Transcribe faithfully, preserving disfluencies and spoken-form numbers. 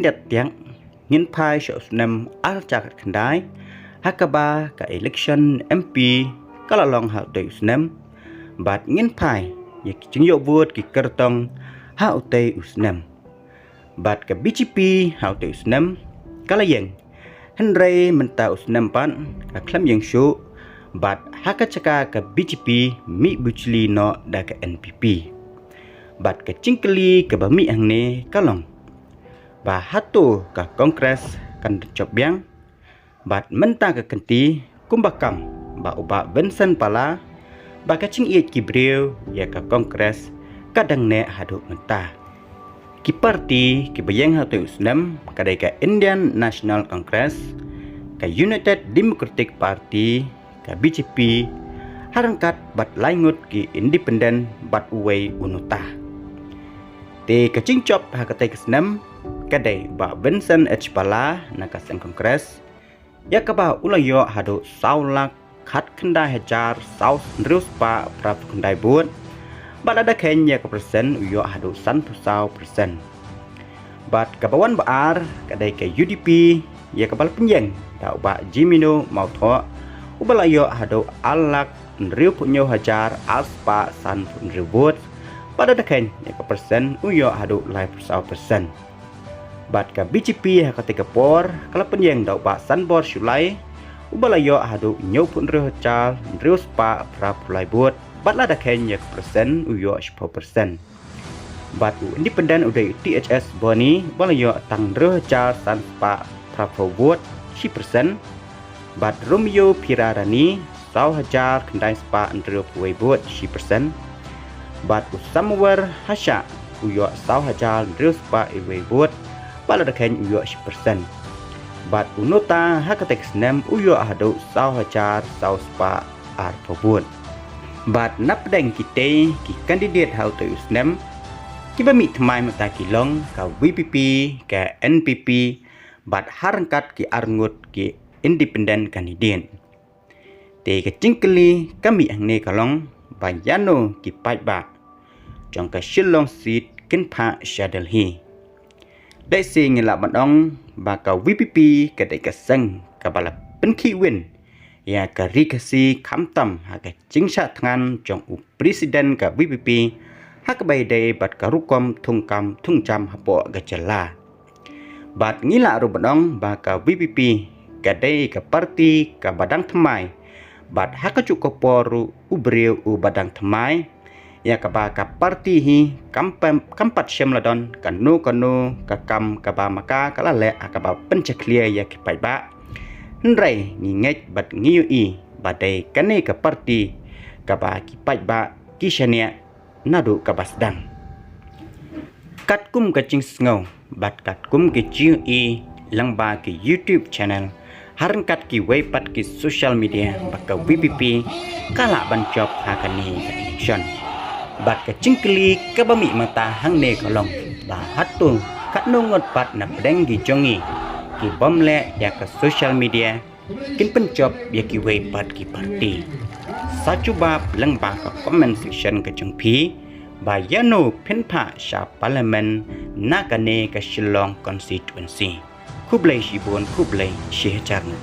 kat tiang ngin phai sha u snem ar hajar khatkhyndai ha kaba ka election M P ka la long ha utei u snem, bad ngin phai ïa ki jingïoh vote ki kyrtong ha utei u snem. Bad ka B J P ha utei u snem ka la ïeng. Hynrei mynta u snem pat ka khlem ïeng shuh, bad ha ka jaka ka B J P mih bujli noh da ka N P P. Bad ka jingkylli kaba mih hangne ka long ba hato ka Congress kan jop biang? Bad mynta ka kynti kumba kam ba u Bah Vincent Pala, ba ka jingïeit ki briew ïa ka Congress ka dang neh haduh mynta. Ki parti kiba ïeng ha utei u snem ka dei ka Indian National Congress, ka United Democratic Party, ka B J P, ha ryngkat bad lai ngut ki independent bad uwei u NOTA. Te ka jingjop ha katei ka snem ka dei u Bah Vincent H Pala na ka seng Congress, ïa kaba u la ïoh haduh saw lak khatkhyndai hajar saw hynriew spah phra phew khyndai vote, bad lada kheiñ ïa ka percent u ïoh haduh sanphew saw percent. Bad kaba wan ba ar ka dei ka U D P, ïa kaba la pynïeng da u Bah Jemino Mawthoh, uba la ïoh haduh ar lak hynriew phew hynñiew hajar ar spah sanphew hynriew vote, bad lada kheiñ ïa ka percent u ïoh haduh laiphew saw percent. Bad ka B J P ha katei ka por ka la pynïeng da u Bah Sanbor Shullai, uba la ïoh haduh hynñiew phew hynriew hajar hynriew spah phra phew lai vote, bad lada kheiñ ïa ka percent u ïoh shiphew percent. Bad u independent u dei u T H S Boni, uba la ïoh tang hynriew hajar san spah phra phew vote, shi percent. Bad Romeo Pirarani, saw hajar khyndai spah hynriew phew wei vote, shi percent. Bad u Samuel Hashah u ïoh saw hajar hynriew spah wei vote, bad lada kheiñ u ïoh shi percent. Bad u NOTA ha katei ka snem u ïoh haduh saw hajar saw spah arphew vote. Bad napdeng kitei ki candidate ha utei u snem, kiba mih thymmai mynta ki long ka V P P, ka N P P, bad ha ryngkat ki ar ngut ki independent candidate. Te ka jingkylli ka mih hangne ka long ba ïano ki paidbah jong ka Shillong seat kin phah sha Delhi. Dei shi ngi lah ban ong ba ka V P P ka dei ka seng kaba la pynkhih win ïa ka Ri Khasi, khamtam ha ka jingshah thngan jong u president ka V P P, ha kaba ïadei bad ka rukom thungkam thungjam hapoh ka jylla. Bad ngi lah ruh ban ong ba ka V P P ka dei ka parti kaba dang thymmai, bad ha kajuh ka por ruh u briew uba dang thymmai, ïa kaba ka parti hi kam pam, kam pat shym la don kano kano ka kam kaba ma ka ka la leh ha kaba pynjakhlia ïa ki paidbah. Hynrei ngi ngeit bad ngi ïohi ba dei kane ka parti kaba ki paidbah ki shaniah naduh kaba sdang. Katkum ka jingsngew bad katkum ka jingïohi lyngba ki YouTube channel, ha ryngkat kiwei pat ki social media, ba ka V P P ka lah ban jop ha kane ka election. Bad ka jingkylli kaba mih mynta hangne ka long ba hato katno ngut pat napdeng ki jong ngi ki bym leh ïa ka social media kin pynjop ïa kiwei pat ki parti? Sa jubab lyngba ka comment section ka jong phi ba ïano phin phah sha parliament na kane ka Shillong constituency. Khublei shibun, khublei shihajar nguh.